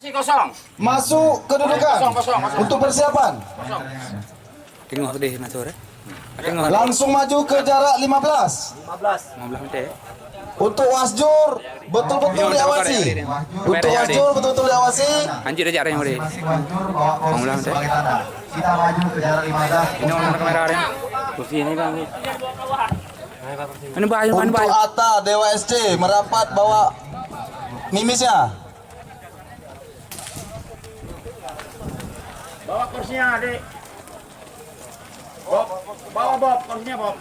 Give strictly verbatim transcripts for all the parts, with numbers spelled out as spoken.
Kosong. Masuk kedudukan. Kosong, kosong, kosong. Untuk persiapan. Kosong. Tengok deh, Mansur, eh. Tengok. Langsung maju ke jarak lima belas. Lima belas. Lima belas meter. Untuk wasjur, betul-betul diawasi. Untuk wasjur, betul-betul diawasi. Lanjut aja, Ren, boleh. Lima belas meter. Kita maju ke jarak lima belas. Ini orang kamera, Ren. Kursi ini, Bang. Ini, Bang, ini, Bang. Untuk Atta, Dewa S C, merapat bawa mimisnya. Bawa kursinya, Adik. Bob, bawa Bob, kursinya, Bob.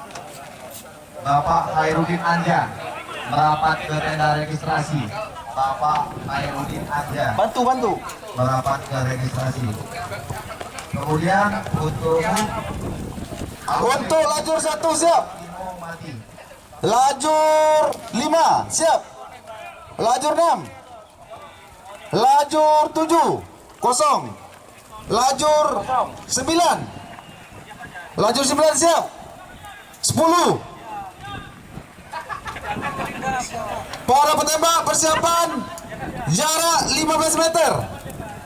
Bapak Khairuddin Anja merapat ke tenda registrasi. Bapak Khairuddin Anja. Bantu, bantu. Merapat ke registrasi. Kemudian untuk Untuk lajur satu siap. Lajur lima siap. Lajur enam. Lajur tujuh kosong. Lajur sembilan. Lajur sembilan siap. Sepuluh. Para petembak persiapan jarak lima belas meter.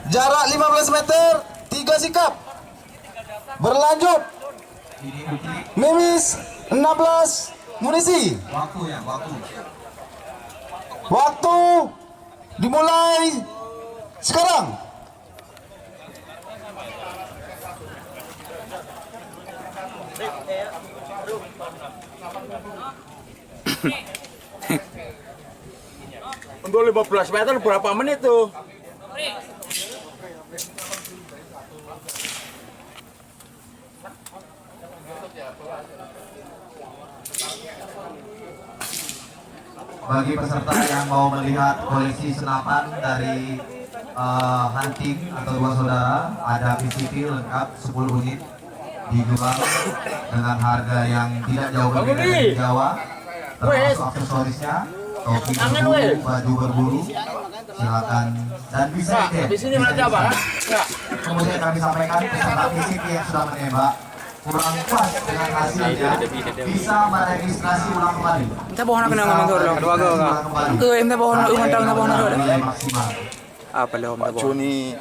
Jarak lima belas meter, tiga sikap. Berlanjut. Mimis enam belas munisi. Waktu ya, waktu. Waktu dimulai sekarang. Untuk lima belas meter berapa menit tuh? Bagi peserta yang mau melihat koleksi senapan dari, eh, Hunting atau dua saudara, ada P C P lengkap sepuluh unit, dijual dengan harga yang tidak jauh berbeda dari Jawa, termasuk aksesorisnya, topi berbulu, baju berbulu, silakan. Dan bisa di-, bisa di-, kemudian kami sampaikan peserta P C P yang sudah menembak kurang puas dengan hasilnya, bisa meregistrasi ulang kembali. Minta boh nak kena ngomong tu, dua go, ulang kembali. Ke, minta boh nak, minta boh nak, nilai maksimal. Apa lo, minta boh? Cuni.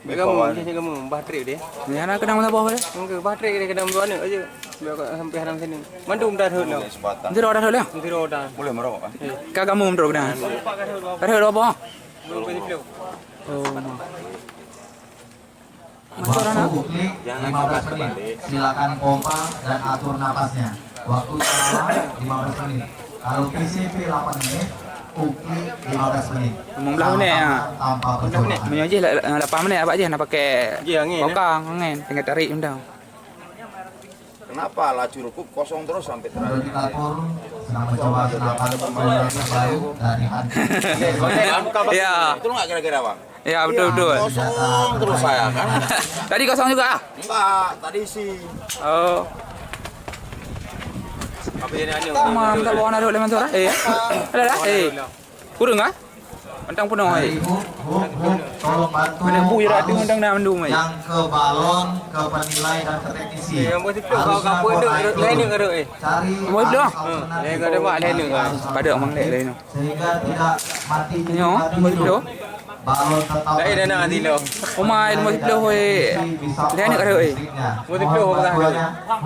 Kamu, kamu, bah trip deh. Ni anak kena minta boh deh. Enggak, bah trip deh, kena dua anak aja. Biar kau sampai haram sini. Mandum dah hot lo. Nanti dah hot lo. Nanti dah. Boleh merokok kan? Kau kamu merokok dah. Dah hot lo apa? Belum, belum. Oh, ma. Waktu uklik lima belas menit. Silakan pompa dan atur napasnya. Waktu lima belas menit. Kalau P C P delapan menit, uklik lima belas menit. Lima belas menit, ya. Tanpa percobaan. Meunyoe jih la-, la-, lapan menit, abak jih nak pakai kokang, angin, tinggal tarik undang. Kenapa laju rukup kosong terus sampai terakhir? Dapur sedang mencoba senapan terbaru dari Hunting. Ya. Betul nggak kira-kira, Bang? Ya, betul, betul. Kosong terus saya, kan? Tadi kosong juga, ah? Enggak, tadi isi. Oh. Apa jadi anu? Sama, minta bawa naruk lima suara. Eh. Ada dah? Eh. Kurang, ah? Pantang penuh, eh. Mana bu ya, ada undang dah mandum, eh. Yang ke balon, ke penilai dan ke teknisi. Eh, yang betul, kau kapur tu, lain ni, eh. Cari. Mau itu dah? Hmm, lain kau ada buat lain ni, kan? Pada Mang Lek lain tu. Sehingga tidak mati. Nyo, mati lima puluh. Balon tetap. Lain dah nak nanti lo. Umai lima puluh, weh. Dia ni kerja, weh. Lima puluh orang tu.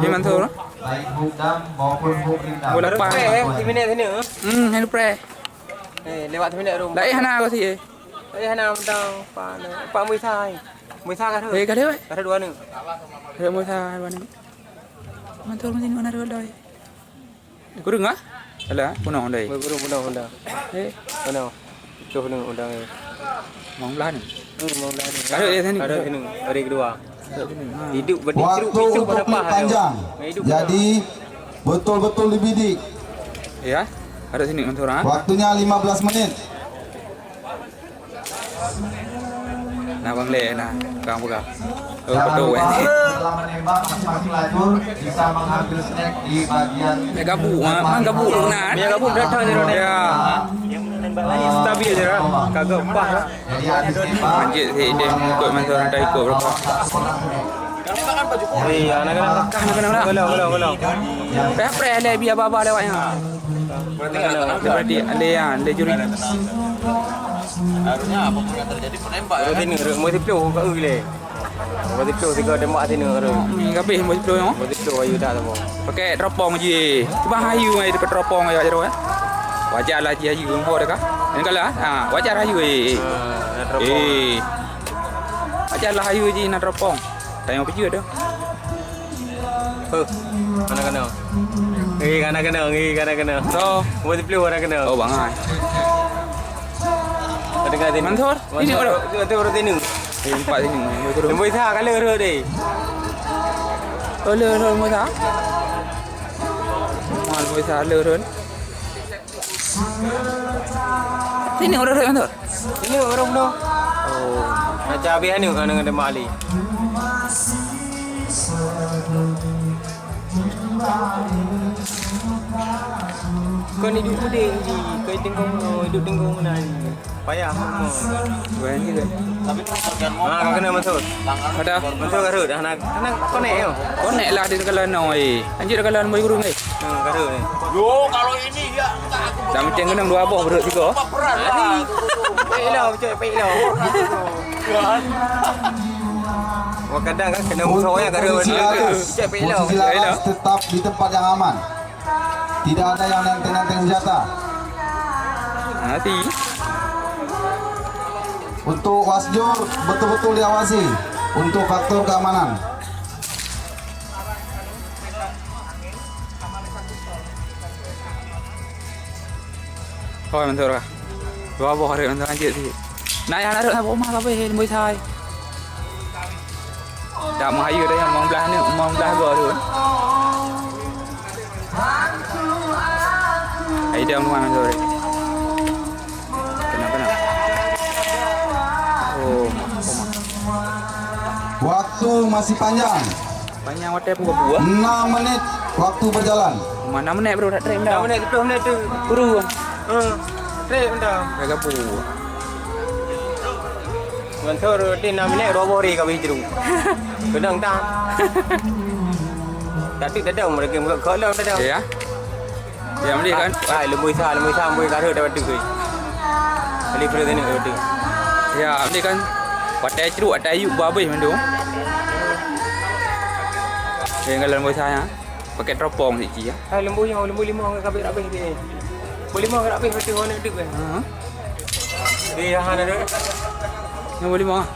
Di mana tu? Baik Hukdam maupun Hukrindam. Bola lepas. Preh, eh, di mana sini, eh? Hmm, hand preh. Eh, lewat sini rum. Lain hana kau sih, eh. Lain hana mentang. Pak, Pak Muisa, eh. Muisa kah tu? Eh, kah dia, weh? Kah dua ni. Ada Muisa dua ni. Mantul macam mana dua doi? Kurang ah? Alah, punong dai. Baru punong dah. Eh, punong. Itu punong dah. Mang belah ni. Hmm, mang belah ni. Ada di sini. Ada sini. Hari kedua. Ada sini. Ha. Hidup berdiri, waktu hidup untuk berapa hari? Panjang. Hidup. Jadi, betul-betul dibidik. Ya, ada sini, Mansur, ha? Waktunya lima belas menit. Nah, Bang Lek, nah, kang peugah. Oh, jangan betul, lupa, eh. Setelah menembak, masing-masing lajur bisa mengambil snack di bagian. Ya, gabuk, ah, kan gabuk tu, nah. Ya, gabuk datang je, ya. Stabil je, dah. Kagak pas, lah. Jadi, habis tembak, manjit si Ideh ikut, masa orang tak ikut berapa. Eh, anak-anak. Kah, anak-anak. Kalau, kalau, kalau. Peh, peh, le, biar baba lewat, ya. Berarti, le, ya, le juri. Harusnya apa pun yang terjadi, penembak, ya kan? Rot sini, rot, meusiplôh ka eu lé. Meusiplôh tiga tembak sini, rot. Hmm, habéh meusiplôh nyoe. Meusiplôh ayu dah tu. Pakai teropong ji. Cuba ayu mai dekat teropong ya, Jero, eh. Wajar lah ji ayu, engkau dah kah? Ini kalah. Ha, wajar ayu, eh. Ha, dah teropong. Eh. Wajar lah ayu ji na teropong. Tayong apa je dah? Huh, kana-kana. Eh, kana-kana, eh, kana-kana. So. Umur sepuluh kana-kana. Oh, bangai. Ka dengar sini. Mansur, ini orang. Tu, tu orang sini. Eh, empat sini. Nombor satu, kalau orang deh. Oh, le, le, nombor satu. Mal, nombor satu, le, orang. Sini orang rot, Mansur. Sini orang bunoe. Oh. Macam habis anu, anu dengan Mak Ali. Kon hidup udeh ji, kon tingkong bunoe, hidup tingkong bunoe ji. Payah, semua. Bayang juga. Ah, ka kena Mansur. Ada. Mansur ka rot, dah nak, nak konek yo. Konek lah di kalau no, eh. Anjir kalau boy gurung, eh. Ha, ka rot ni. Yo, kalau ini ya, tak aku. Dah macam kena dua boh berut juga. Peran lah. Pek lo, cek pek lo. Wah, kadang kan kena musuh ya, ka rot. Posisi laras, cek pek lo. Posisi laras tetap di tempat yang aman. Tidak ada yang nenteng-nenteng senjata. Hati. Untuk wasjur betul-betul diawasi untuk faktor keamanan. Oh, Mansur kah? Dua boh hari Mansur lanjut sih. Nah, yang ada apa rumah apa ya, Boy Sai? Tak mau ayu dah yang mau belah ni, mau belah gua tu. Ai dah mau Mansur. Kenapa nak? Oh, oh. Waktu masih panjang. Panjang watèe pukul dua. Enam menit waktu berjalan. Mana menit baru nak trek dah? Enam menit, sepuluh menit tu. Guru. Ha. Trek dah. Dah gapu. Mansur, di enam menit, dua boh hari kami jerung. Kenang tak? Tapi kadang mereka kalau kadang. Ya. Ya, mending kan? Ah, lembui sa, lembui sa, lembui ka rhot dah batu ke. Kali perut tadi batu. Ya, mending kan? Watèe ceuruk, watèe ayup, bah habéh mandum. Yang kalau lembui sa, ya. Pakai teropong sikit, ya. Ah, lembui yang, lembui limong ka habéh, habéh dia. Lembui limong ka habéh, batu warna deuk kan? Ha. Dia yang hana deuk. Lembui limong, ah.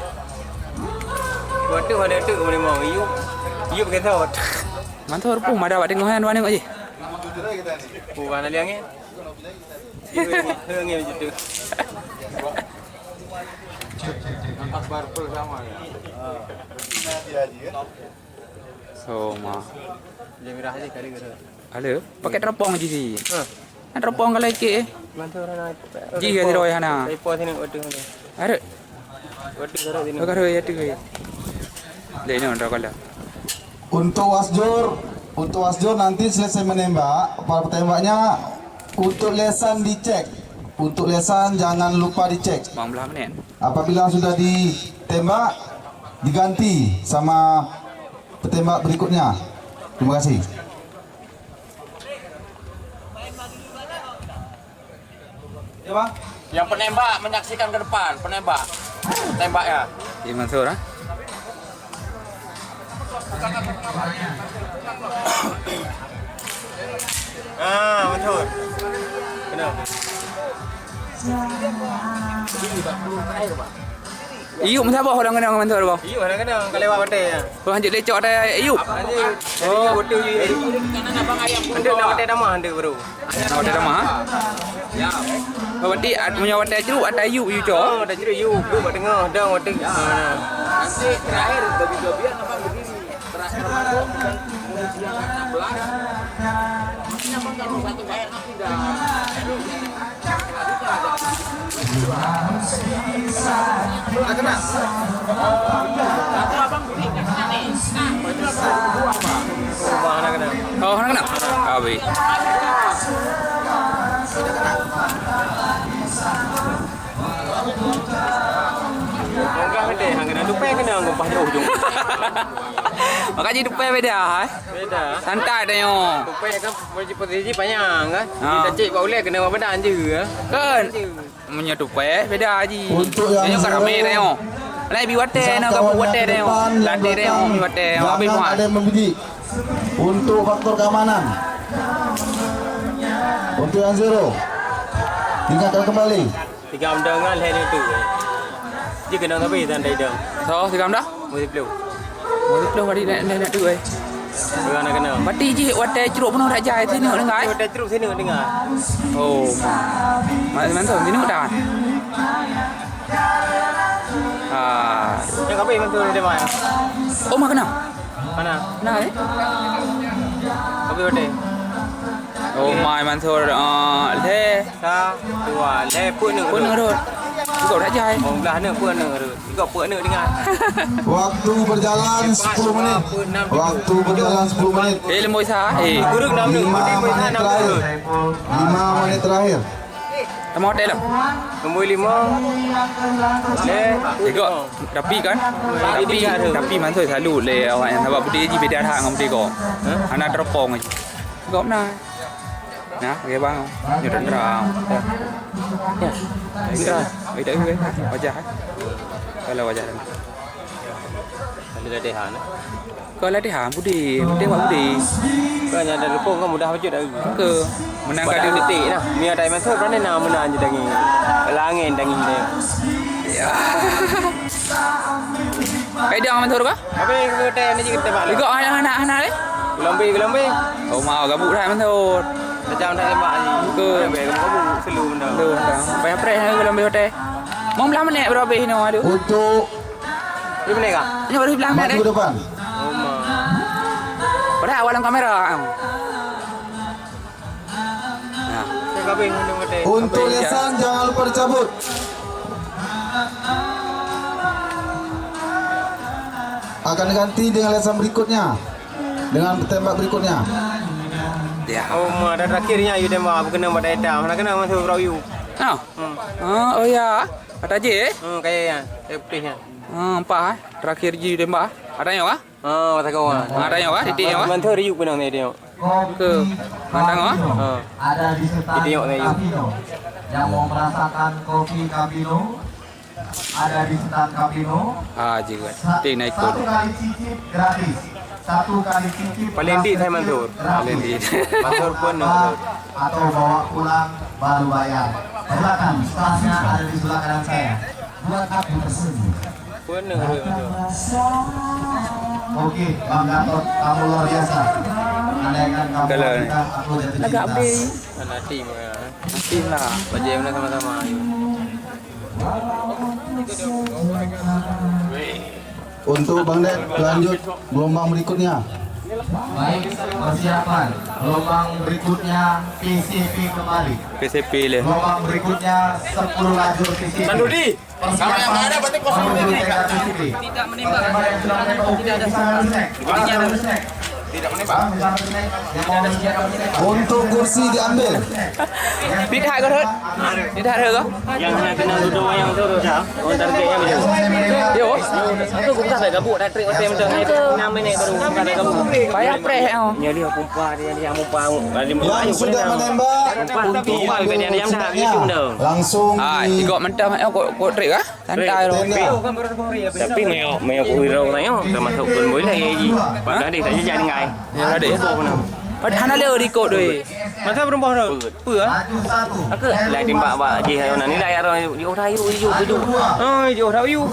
Batu warna deuk, lembui limong. Ayup, ayup pakai sot. Mantap, rupuh, mada awak tengok, ya, dua ni, Mak Ji. Bukan ahli angin. Angin macam tu. Nampak barpel sama ya. So, ma. Dia merah aja kali gitu. Halo, pakai teropong je si. Ha. Kan teropong kalau ikit, eh. Mantap orang nak. Ji, ya, tidak payah nak. Saya pos sini, waduh. Ada. Waduh, garuk sini. Garuk, ya, tu, ya. Dia ni orang kalau. Untuk wasjur, untuk wasjur nanti selesai menembak, para petembaknya untuk lesan dicek. Untuk lesan jangan lupa dicek. Lima belas menit. Apabila sudah ditembak, diganti sama petembak berikutnya. Terima kasih. Ya, Bang. Yang penembak menyaksikan ke depan, penembak. Tembak ya. Di Mansur, ah. Ah, Mansur. Kenapa? Iyup meusaboh orang kena ngon Mansur, Bang. Iyup orang kena, ka lewat watèe. Oh, hanjeuet lecok watèe Iyup. Apa hanjeuet? Oh. Jadi, betul je. Hantu nak watèe tamah, hantu baru. Nak watèe tamah, ha? Ya. Oh, berarti at-, punya watèe jeruk, watèe Iyup, Iyup cok? Oh, watèe jeruk, Iyup. Iyup buat tengah, dang watèe. Ya. Ha. Nanti terakhir, bagi dua biar, abang berdiri. Terakhir masuk, dan kemudian enam belas. Maksudnya, abang kalau satu bayar, Oh, hana kena. Habis. Teh, hang kena tupai kena ngupah jauh jong. Maka jadi tupai beda, eh? Beda. Santai dah, yo. Tupai kan posisi, posisi panjang kan? Ha. Kita cek bak ulek kena bak badan je, ya. Kan? Meunyoe tupai beda ji. Untuk yang nyoe kan ramé zero, dah, yo. Lai bi watèe, nak gabuk watèe dah, yo. Latih dah, yo, bi watèe, yo. Habis muat. Ada membidik. Untuk faktor keamanan. Untuk yang zero, ingatkan kembali. Tiga mdong ngon lhèe neuk teuk. Jih keunong tapi dan dai dong. Soe tiga mdong? Musim flu. Musim flu hari neuk, neuk, neuk teuk, eh. Bukan nak keunong. Berarti jih watèe crok peunoh dak jai sineuk deungon, eh? Watèe crok sineuk deungon. Oh. Mak Mansur sineuk dah. Ah. Yang kami Mansur dia mai. Oh, mak kenal? Mana? Nah, eh? Kopi hotel. Oh, mai Mansur, ah, lhèe. Sa, dua, lhèe, peuet neuk. Peuet neuk rot. Juga dak jai. Oh, belah neuk peuet neuk rot. Juga peuet neuk dengan. Waktu berjalan sepuluh menit. Waktu berjalan sepuluh menit. Eh, lemboi sa, eh. Kurang enam neuk. Lima menit terakhir. Lima menit terakhir. Tamah hotel lah. Nombor lima. Eh, tiga. Tapi kan, tapi, tapi Mansur salut lé awak nyan sabab beudé jih beda that ngon beudé kok. Hah? Hana teropong je. Gop na. Nah, oke bang. Nyoe tentara. Ya. Ya. Tentara. Eh, tak ada wajah. Kalau wajah. Ada latihan. Kau latihan budi, penting buat budi. Kau hanya ada dukung kau mudah bacut dah. Ke menang kali detik nah. Mia dai Mansur berani nak menang je tangi. Langit tangi dia. Ya. Kai dia Mansur kah? Tapi kita ni kita balik. Juga anak-anak anak eh. Gelombang gelombang. Oh mau gabuk dah Mansur. Macam dah tembak ni. Ke. Gabuk selu dah. Payah preh nak gelombang hotel. Mau belah menit berapa habis ni aduh. Untuk Di mana kah? Ini baru bilang maju ke depan. Padahal awal dalam kamera. Nah. Untuk lesan jangan lupa dicabut. Akan diganti dengan lesan berikutnya. Dengan petembak berikutnya. Ya. Oh, ma, dah terakhirnya you tembak, bukan nama dah hitam. Nak kena masuk perahu you. Ah. Hmm. Ah, oh ya. Kata je eh? Hmm, kayak ya. Kayak putih ya. Ah, empat eh. Terakhir ji tembak. Ada nyawa? Ah, mata kawan. Ada nyawa? Titik nyawa? Bantu riuk benang ni dia. Ke. Ada nyawa? Ah. Ada di setan Capino. Yang mau merasakan kopi Capino, ada di setan Capino. Ah, juga. Sa- Titik naik satu kali cicip gratis. Satu kali cicip. Paling dik saya Mansur. Gratis. Paling dik. Mansur pun Mansur. Atau bawa pulang baru bayar. Silakan, setelahnya ada di sebelah kanan saya. Buat apa pesen? Pun Mansur. Oke, Bang Gatot, kamu luar biasa. Andaikan kamu kalau wanita, aku jatuh cinta. Agak habis. Mana tim ya? Tim lah. Bajai mana sama-sama. Untuk Bang Dek, lanjut gelombang berikutnya. Baik, persiapan. Gelombang berikutnya P C P kembali. P C P leh. Gelombang berikutnya sepuluh lajur P C P. Bang Dudi, kalau yang ada berarti kosong ini. Tidak menembak. Tidak ada. Tidak ada. Untuk kursi diambil. Tidak ada, Rot. Tidak ada, Rot. Yang nak kena duduk yang tu, Rot. Oh, target yang tu. Yo. Itu guna tak gabuk, dah trik macam tu. Enam minit baru guna tak gabuk. Payah preh, oh. Yang dia pompa, dia, dia pompa. Yang sudah menembak. Pompa, pompa, dia, dia, dia, dia, dia, dia. Langsung. Ah, di- tiga mentah, oh, kok, kok trik kah? Santai lo. Tapi meyok meyok wiro nyo termasuk pun boleh ya ji. Padahal dia tak jajan ngai. Ya ada. Hana le di kok doi. Masa berumah tu. Apa ah? Aku lah timbak bak ji ayo nani dah ya ro di orang yu yu yu. Oh, di orang yu.